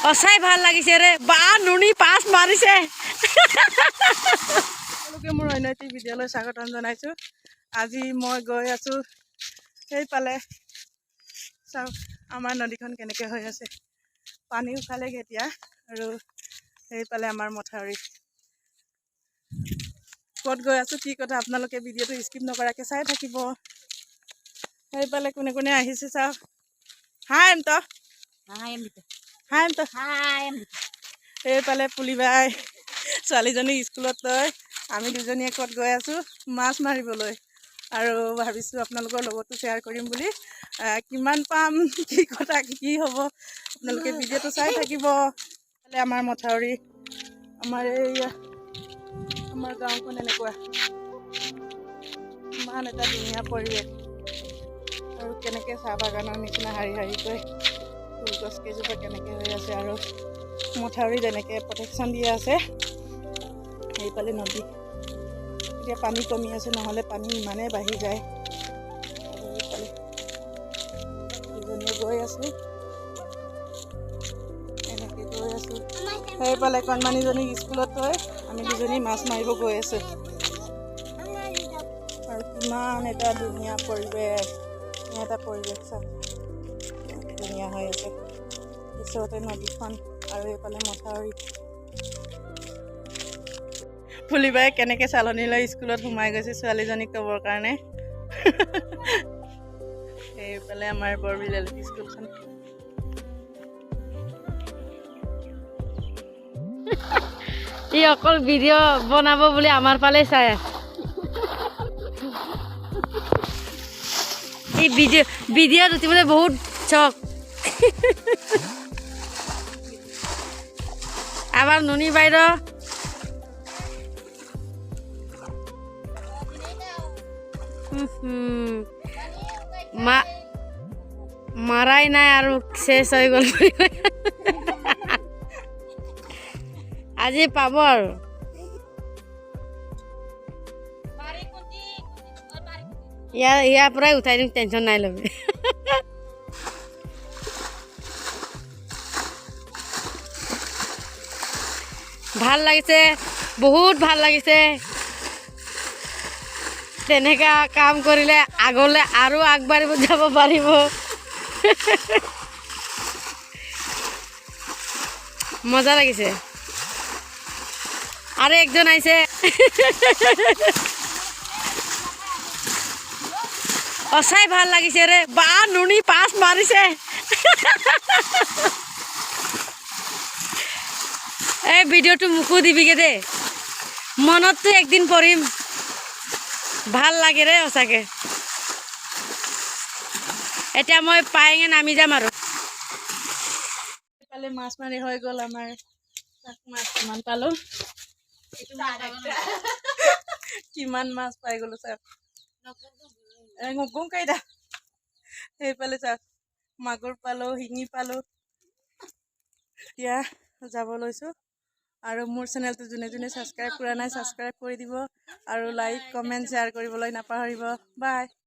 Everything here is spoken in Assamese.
সঁচাই ভাল লাগিছে ৰে বা, নুনি পাছ মাৰিছে। সকলোকে মোৰ অন্য এটি ভিডিঅ'লৈ স্বাগতম জনাইছোঁ। আজি মই গৈ আছোঁ সেইফালে। চাওক, আমাৰ নদীখন কেনেকৈ হৈ আছে। পানী উশালেগৈ এতিয়া। আৰু সেইফালে আমাৰ মথাউৰি। ক'ত গৈ আছোঁ, কি কথা, আপোনালোকে ভিডিঅ'টো স্কিপ নকৰাকৈ চাই থাকিব। সেইফালে কোনে কোনে আহিছে চাওক। হাই এম ত, হাই এম ত। সেইফালে পুলিবাই ছোৱালীজনীক স্কুলত লৈ আমি দুজনীয়ে ক'ত গৈ আছোঁ? মাছ মাৰিবলৈ। আৰু ভাবিছোঁ আপোনালোকৰ লগতো শ্বেয়াৰ কৰিম বুলি। কিমান পাম, কি কথা, কি হ'ব, আপোনালোকে ভিডিঅ'টো চাই থাকিব। এইফালে আমাৰ মথাউৰি, আমাৰ এইয়া আমাৰ গাঁওখন। এনেকুৱা ইমান এটা ধুনীয়া পৰিৱেশ। আৰু কেনেকৈ চাহ বাগানৰ নিচিনা শাৰী শাৰীকৈ ফুল গছ কেইজোপা কেনেকৈ হৈ আছে আৰু মথাউৰিত এনেকৈ প্ৰটেকশ্যন দিয়া আছে। সেইফালে নদী। এতিয়া পানী কমি আছে, নহ'লে পানী ইমানেই বাঢ়ি যায়। আৰু এইফালে দুজনীয়ে গৈ আছোঁ, এনেকৈ গৈ আছোঁ। সেইফালে কণমানিজনীক স্কুলত থৈ আমি দুজনী মাছ মাৰিব গৈ আছোঁ। আৰু কিমান এটা ধুনীয়া পৰিৱেশ, ধুনীয়া এটা পৰিৱেশ। চাওক, ধুনীয়া হৈ আছে। ওচৰতে নদীখন আৰু এইফালে মথাউৰি। ফুলিবাই কেনেকৈ চালনী লৈ স্কুলত সোমাই গৈছে ছোৱালীজনীক থ'বৰ কাৰণে। সেইফালে আমাৰ বৰবিল এল পি স্কুলখন। ই অকল ভিডিঅ' বনাব বুলি আমাৰ ফালে চাই আছে। ই ভিডিঅ' উঠিবলৈ বহুত চখ। আমাৰ নুনি বাইদেউ। উম, মা মাৰাই নাই আৰু শেষ হৈ গ'ল। আজি পাব আৰু। ইয়াৰ পৰাই উঠাই দিম, টেনশ্যন নাই ল'বি। ভাল লাগিছে, বহুত ভাল লাগিছে। তেনেকা কাম কৰিলে আগলৈ আৰু আগবাঢ়িব যাব পাৰিব। মজা লাগিছে। আৰু একজন আহিছে। সঁচাই ভাল লাগিছে ৰে বা, নুনি পাছ মাৰিছে। এই ভিডিঅ'টো মোকো দিবিগে দেই, মনততো একদিন পৰিম। ভাল লাগে ৰে সঁচাকে। এতিয়া মই পায়েঙে নামি যাম আৰু। এইফালে মাছ মাৰি হৈ গ'ল আমাৰ। তাক মাছ কিমান পালোঁ, কিমান মাছ পাই গ'লো চাওক। ngogong কেইটা সেইফালে চাওক। মাগুৰ পালোঁ, শিঙি পালোঁ। এতিয়া যাব লৈছোঁ। আৰু মোৰ চেনেলটো যোনে যোনে ছাবস্ক্ৰাইব কৰা নাই, ছাবস্ক্ৰাইব কৰি দিব আৰু লাইক, কমেণ্ট, শ্বেয়াৰ কৰিবলৈ নাপাহৰিব। বাই।